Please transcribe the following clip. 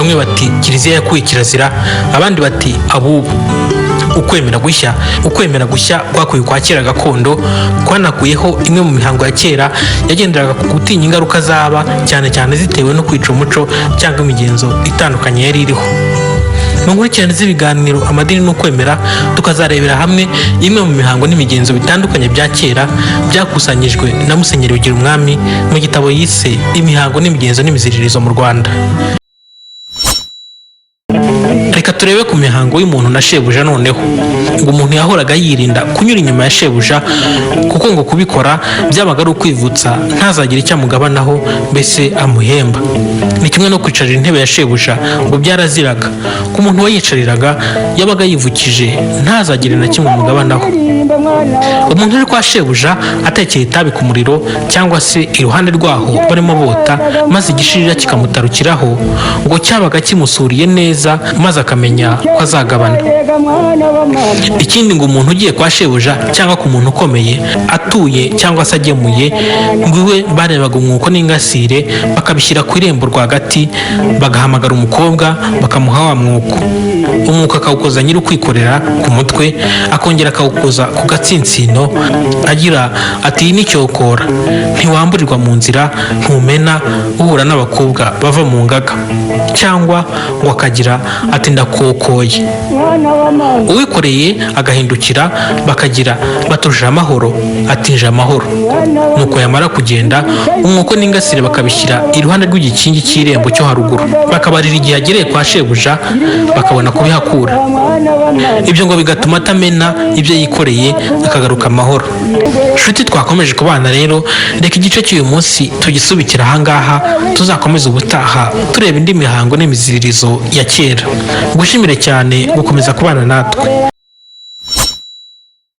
Bamwe bati Kiliziya yakuye kirazira, abandi bati abubu. Ukwemera gushya kwakuye kwa kera gakondo kwanakuyeho imwe mu mihango ya kera yagenderaga ku gutinya ingaruka zaba, cyane cyane zitewe no kwica umuco cyangwa imigenzo itandukanye yari iriho. Mu nkurikirane z'ibiganiro Amadini n'Ukwemera, tukazarebera hamwe imwe mu mihango n'imigenzo bitandukanye bya kera byakusanyijwe na Musenyeri Bigirumwami mu gitabo yise Imihango n'Imigenzo n'Imiziririzo mu Rwanda. Reka turebe ku mihango y'umuntu na shebuja noneho. Ngo umuntu yahoraga yirinda kunyura inyuma ya shebuja, kuko ngo kubikora byabaga ari ukwivutsa ntazagire icyo amugabanaho, mbese amuhemba. Ni kimwe no kwicarira intebe ya shebuja, ngo byaraziraga. Ku muntu wayicariraga yabaga yivukije ntazagire na kimwe amugabanaho. Umuntu uri kwa shebuja atekeye itabi ku muriro cyangwa se iruhande rwaho barimo bota, maze igishirira kikamutarukiraho, ngo cyabaga kimusuriye neza, maze akamenya ko azagabana. Ikindi, ngo umuntu ugiye kwa shebuja cyangwa ku muntu ukomeye atuye cyangwa se agemuye, ngo iwe barebaga umwuko n'ingasire, bakabishyira ku irembo rwagati, bagahamagara umukobwa, bakamuha wa mwuko. Umwuko akawukoza nyiri ukwikorera ku mutwe, akongera akawukoza ku gatsinsino, agira ati: "Iyi ni cyokora, ntiwamburirwa mu nzira, ntumena uhura n'abakobwa bava mu ngaga." Cyangwa ngo akagira ati: "Ndakokoye." Uwikoreye agahindukira, bakagira batuje amahoro, atinje amahoro. Nuko yamara kugenda, umwuko n'ingasire bakabishyira iruhande rw'igikingi cy'irembo cyo haruguru, bakabarira igihe agereye kwa shebuja, bakabona kubihakura. Ibyo ngo bigatuma atamena ibyo yikoreye, akagaruka amahoro. Nshuti twakomeje kubana rero, reka igice cy'uyu munsi tugisubikira ahangaha, tuzakomeza ubutaha tureba indi mihango n'imiziririzo ya kera. Gushimire cyane gukomeza kubana natwe.